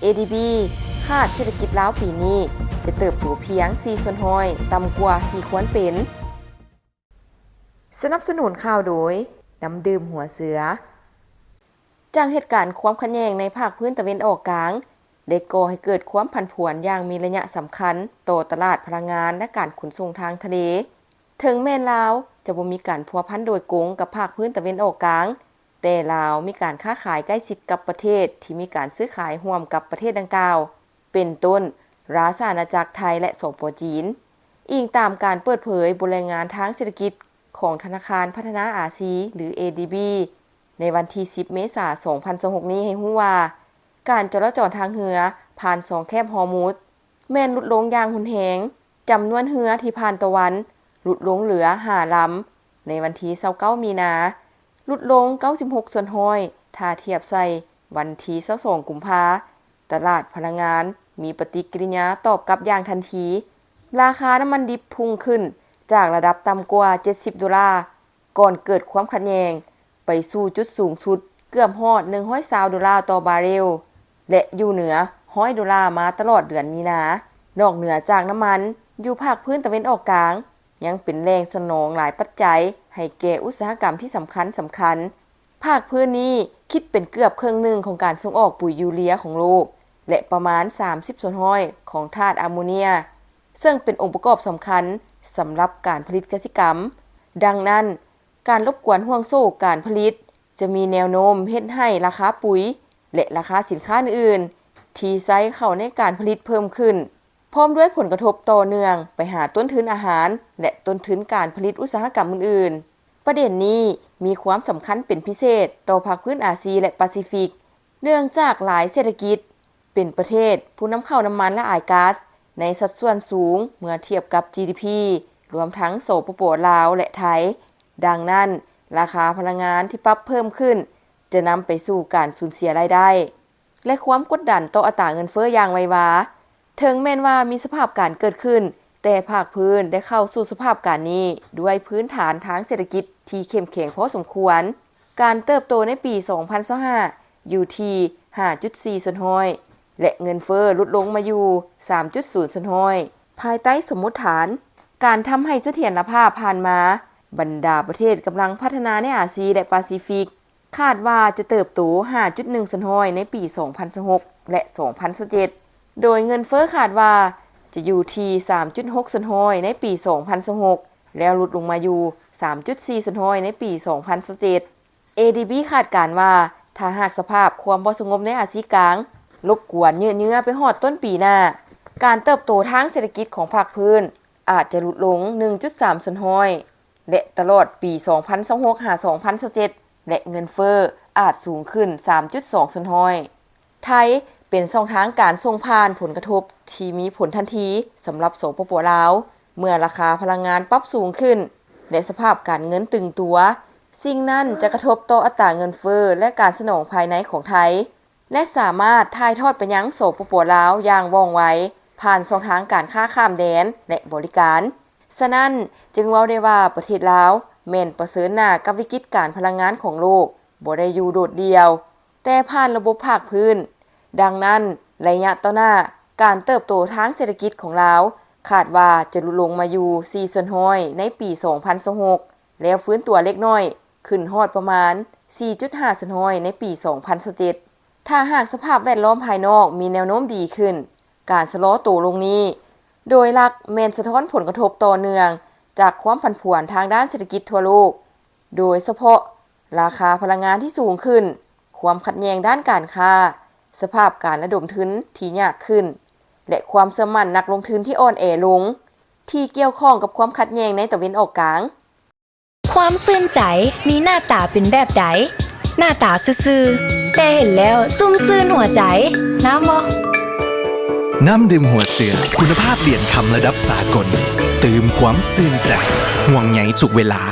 ເອດີບີ ຄາດເສດຖະກິດລາວປີນີ້ຈະເຕີບໂຕພຽງ ສີ່ສ່ວນຮ້ອຍ ຕ່ຳກວ່າທີ່ຄວນເປັນ. ສະໜັບສະໜູນຂ່າວໂດຍ ນ້ຳດື່ມຫົວເສືອ. ຈາກເຫດການຄວາມຂັດແຍ່ງໃນພາກພື້ນຕາເວັນອອກກາງ ໄດ້ກໍ່ໃຫ້ເກີດຄວາມຜັນຜວນຢ່າງມີໄລຍະສຳຄັນຕໍ່ຕະຫຼາດພະລັງງານ ແລະ ການຂົນສົ່ງທາງທະເລ. ເຖິງແມ່ນລາວຈະບໍ່ມີການພົວພັນໂດຍກົງກັບພາກພື້ນຕາເວັນອອກກາງ, ແຕ່ລາວມີການຄ້າຂາຍໃກ້ຊິດກັບປະເທດທີ່ມີການຊື້ຂາຍຮ່ວມກັບປະເທດດັ່ງກ່າວ, ເປັນຕົ້ນ ລາຊະອານາຈັກໄທ ແລະ ສປ ຈີນ, ອີງຕາມການເປີດເຜີຍບົດລາຍງານທາງເສດຖະກິດຂອງທະນາຄານພັດທະນາອາຊີ ຫຼື ເອດີບີ ໃນວັນທີສິບ ເມສາ ສອງພັນຊາວຫົກນີ້ໃຫ້ຮູ້ວ່າ ການຈະລາຈອນທາງເຮືອຜ່ານຊ່ອງແຄບຮອມຸດ ແມ່ນຫຼຸດລົງຢ່າງຮຸນແຮງ, ຈຳນວນເຮືອທີ່ຜ່ານຕໍ່ວັນຫຼຸດລົງເຫຼືອຫ້າລຳໃນວັນທີຊາວເກົ້າ ມີນາ, ຫຼຸດລົງເກົ້າສິບຫົກສ່ວນຮ້ອຍ ຖ້າທຽບໃສ່ວັນທີຊາວສອງ ກຸມພາ. ຕະຫຼາດພະລັງງານມີປະຕິກິລິຍາຕອບກັບຢ່າງທັນທີ, ລາຄານ້ຳມັນດິບພຸ່ງຂຶ້ນຈາກລະດັບຕ່ຳກວ່າເຈັດສິບໂດລາ ກ່ອນເກີດຄວາມຂັດແຍ່ງ ໄປສູ່ຈຸດສູງສຸດເກືອບຮອດໜຶ່ງຮ້ອຍຊາວໂດລາຕໍ່ບາເຣວ ແລະ ຢູ່ເໜືອຮ້ອຍໂດລາມາຕະຫຼອດເດືອນມີນາ. ນອກເໜືອຈາກນ້ຳມັນ, ຢູ່ພາກພື້ນຕາເວັນອອກກາງ ຍັງເປັນແຫຼ່ງສະໜອງຫຼາຍປັດໄຈໃຫ້ແກ່ອຸດສາຫະກຳທີ່ສຳຄັນສຳຄັນ. ພາກພື້ນນີ້ຄິດເປັນເກືອບເຄິ່ງໜຶ່ງຂອງການສົ່ງອອກປຸຍຢູເຣຍຂອງໂລກ ແລະ ປະມານສາມສິບສ່ວນຮ້ອຍຂອງທາດອາໂມເນຍ, ເຊິ່ງເປັນອົງປະກອບສຳຄັນສຳລັບການຜະລິດກະສິກຳ. ດັ່ງນັ້ນ, ການລົບກວນຫ່ວງໂສ້ການຜະລິດ ຈະມີແນວໂນ້ມເຮັດໃຫ້ລາຄາປຸຍ ແລະ ລາຄາສິນຄ້າອື່ນໆທີ່ໃຊ້ເຂົ້າໃນການຜະລິດເພີ່ມຂຶ້ນ, ພ້ອມດ້ວຍຜົນກະທົບຕໍ່ເນື່ອງໄປຫາຕົ້ນທຶນອາຫານ ແລະ ຕົ້ນທຶນການຜະລິດອຸດສາຫະກຳອື່ນໆ. ປະເດັນນີ້ມີຄວາມສຳຄັນເປັນພິເສດຕໍ່ພາກພື້ນອາຊີ ແລະ ປາຊີຟິກ, ເນື່ອງຈາກຫຼາຍເສດຖະກິດ ເປັນປະເທດຜູ້ນຳເຂົ້ານ້ຳມັນ ແລະ ອາຍກາສໃນສັດສ່ວນສູງເມື່ອທຽບກັບ ຈີດີພີ ລວມທັງ ສປປ ລາວ ແລະ ໄທ. ດັ່ງນັ້ນ, ລາຄາພະລັງງານທີ່ປັບເພີ່ມຂຶ້ນ ຈະນຳໄປສູ່ການສູນເສຍລາຍໄດ້ ແລະ ຄວາມກົດດັນຕໍ່ອັດຕາເງິນເຟີ້ຢ່າງໄວວາ. ເຖິງແມ່ນວ່າມີສະພາບການເກີດຂຶ້ນ, ແຕ່ພາກພື້ນໄດ້ເຂົ້າສູ່ສະພາບການນີ້ດ້ວຍພື້ນຖານທາງເສດຖະກິດທີ່ເຂັ້ມແຂງພໍສົມຄວນ. ການເຕີບໂຕໃນປີສອງພັນຊາວຫ້າ ຢູ່ທີ່ຫ້າຈຸດສີ່ສ່ວນຮ້ອຍ ແລະ ເງິນເຟີ້ຫຼຸດລົງມາຢູ່ສາມຈຸດສູນສ່ວນຮ້ອຍ ພາຍໃຕ້ສົມມຸດຖານການທຳໃຫ້ສະຖຽນລະພາບ. ຜ່ານມາ, ບັນດາປະເທດກຳລັງພັດທະນາໃນອາຊີ ແລະ ປາຊີຟິກ ຄາດວ່າຈະເຕີບໂຕຫ້າຈຸດໜຶ່ງສ່ວນຮ້ອຍໃນປີສອງພັນຊາວຫົກ ແລະ ສອງພັນຊາວເຈັດ, ໂດຍເງິນເຟີ້ຄາດວ່າຈະຢູ່ທີ່ສາມຈຸດຫົກສ່ວນຮ້ອຍໃນປີສອງພັນຊາວຫົກ ແລ້ວຫຼຸດລົງມາຢູ່ສາມຈຸດສີ່ສ່ວນຮ້ອຍໃນປີສອງພັນຊາວເຈັດ. ເອດີບີ ຄາດການວ່າ ຖ້າຫາກສະພາບຄວາມບໍ່ສະຫງົບໃນອາຊີກາງລົບກວນຍືດເຍື້ອໄປຮອດຕົ້ນປີໜ້າ, ການເຕີບໂຕທາງເສດຖະກິດຂອງພາກພື້ນອາດຈະຫຼຸດລົງໜຶ່ງຈຸດສາມສ່ວນຮ້ອຍ ແລະ ຕະຫຼອດປີສອງພັນຊາວຫົກ ຫາ ສອງພັນຊາວເຈັດ ແລະ ເງິນເຟີ້ອາດສູງຂຶ້ນສາມຈຸດສອງສ່ວນຮ້ອຍ. ໄທເປັນຊ່ອງທາງການສົ່ງຜ່ານຜົນກະທົບທີ່ມີຜົນທັນທີສຳລັບ ສປປ ລາວ ເມື່ອລາຄາພະລັງງານປັບສູງຂຶ້ນ ແລະ ສະພາບການເງິນຕຶງຕົວ. ສິ່ງນັ້ນຈະກະທົບຕໍ່ອັດຕາເງິນເຟີ້ ແລະ ການສະໜອງພາຍໃນຂອງໄທ ແລະ ສາມາດຖ່າຍທອດໄປຍັງ ສປປ ລາວ ຢ່າງວ່ອງໄວ ຜ່ານຊ່ອງທາງການຄ້າຂ້າມແດນ ແລະ ບໍລິການ. ສະນັ້ນ, ຈຶ່ງເວົ້າໄດ້ວ່າປະເທດລາວແມ່ນປະເຊີນໜ້າກັບວິກິດການພະລັງງານຂອງໂລກ, ບໍ່ໄດ້ຢູ່ໂດດດ່ຽວ, ແຕ່ຜ່ານລະບົບພາກພື້ນ. ດັ່ງນັ້ນ, ໄລຍະຕໍ່ໜ້າ, ການເຕີບໂຕທາງເສດຖະກິດຂອງລາວ ຄາດວ່າຈະຫຼຸດລົງມາຢູ່ສີ່ສ່ວນຮ້ອຍໃນປີສອງພັນຊາວຫົກ ແລ້ວຟື້ນຕົວເລັກນ້ອຍ ຂຶ້ນຮອດປະມານສີ່ຈຸດຫ້າສ່ວນຮ້ອຍໃນປີສອງພັນຊາວເຈັດ ຖ້າຫາກສະພາບແວດລ້ອມພາຍນອກມີແນວໂນ້ມດີຂຶ້ນ. ການຊະລໍໂຕລົງນີ້ ໂດຍຫຼັກແມ່ນສະທ້ອນຜົນກະທົບຕໍ່ເນື່ອງຈາກຄວາມຜັນຜວນທາງດ້ານເສດຖະກິດທົ່ວໂລກ, ໂດຍສະເພາະລາຄາພະລັງງານທີ່ສູງຂຶ້ນ, ຄວາມຂັດແຍ່ງດ້ານການຄ້າ, ສະພາບການລະດົມທຶນທີ່ຍາກຂຶ້ນ ແລະ ຄວາມເຊື່ອໝັ້ນນັກລົງທຶນທີ່ອ່ອນແອລົງ, ທີ່ກ່ຽວຂ້ອງກັບຄວາມຂັດແຍ່ງໃນຕາເວັນອອກກາງ. ຄວາມຊື່ນໃຈມີໜ້າຕາເປັນແບບໃດ? ໜ້າຕາຊື່ໆ ແຕ່ເຫັນແລ້ວຊຸ່ມຊື່ນຫົວໃຈ. ນ້ຳບໍ່? ນ້ຳດື່ມຫົວເສືອ ຄຸນນະພາບຫຼຽນຄຳລະດັບສາກົນ, ຕື່ມຄວາມຊື່ນໃຈ, ຫ່ວງໃຍທຸກເວລາ.